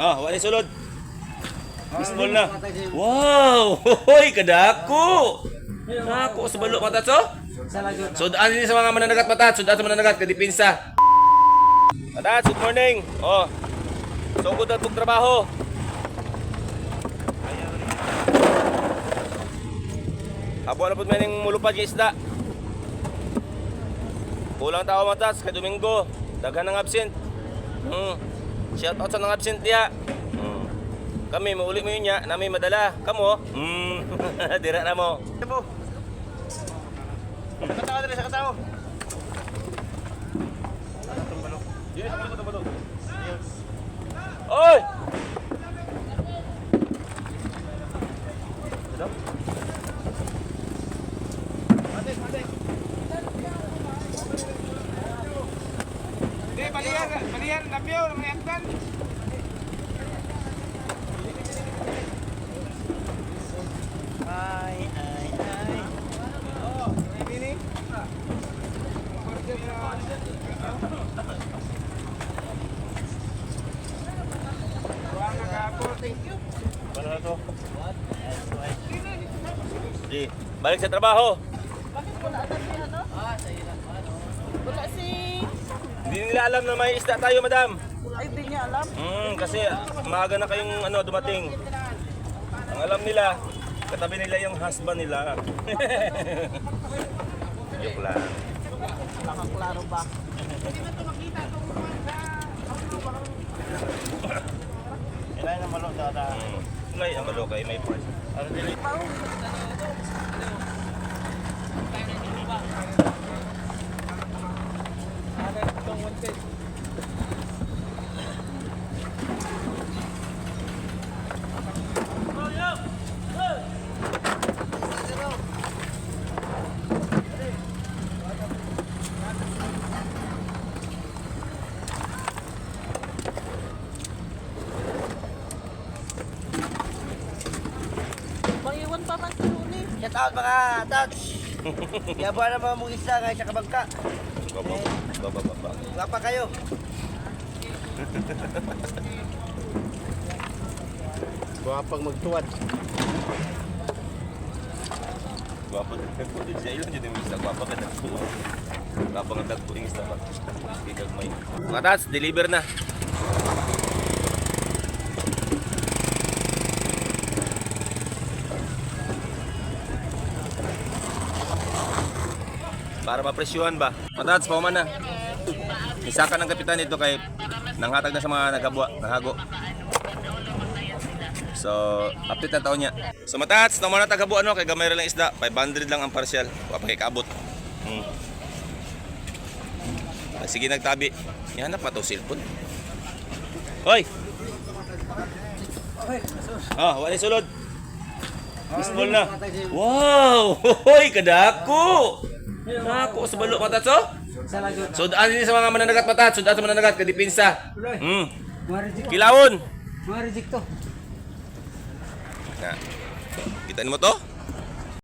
Ah, wala sulod. Small na. Wow! Hoy, kadako. Nako sa balo matatso. Sudaan din sa mga mananagat matat, sudaan sa mananagat kay dipinsa. Matat, good morning. Oh. Sugod at trabaho. Abo na pud may ning mulupad nga isda. Kulang tao matas kay Domingo. Daghan ng absent. Shout out sa nang absent diha. Kami mauli mo yun niya, nami madala. Kamo? Dira na mo. Katawa diri sa katawa. Oy! Di balian, balian napyo, mayagdan. Ay ay ay. Oh, ini. Paano na to? Di, balik sa trabaho. Bakit wala ata si ano? Wala si... Hindi nila alam na may isda tayo, madam. Ay, hindi niya alam. Kasi maaga na kayong ano dumating. Ang alam nila, katabi nila yung husband nila. Joke lang. Nakaklaro ba? Ilay na malo ta ta. Ngay ang malo kay may parts. Mangiwan pa man si Luni. Shout out mga touch! Yabuan na mga mong isla ngayon sa kabangka. Baba, baba, baba. Wapa kayo. Guwapang magtuwad. Gwapo. Siya ilan dyan yung isda. Gwapo ka dagko. Gwapo nga dagko yung isda ba? Gigagmay. Mga tats, deliver na. Para mapresyuhan ba? Matats, pauman na. Isa ka ng kapitan dito kay nanghatag na sa mga nagabwa, nahago. So, update na taon niya. So matats, naman na tagabo ano kay gamay ra lang isda, 500 lang ang partial. Wa pa kay kaabot. Ah, sige nagtabi. Ihanap pa to cellphone. Hoy. Ah, wala sulod. Small na. Wow! Hoy, kadako. Nako sa balo matats oh. Sudaan din sa mga mananagat matats, sudaan sa mananagat kay dipinsa. Kilawon. Mga reject to. Na. Kita mo to?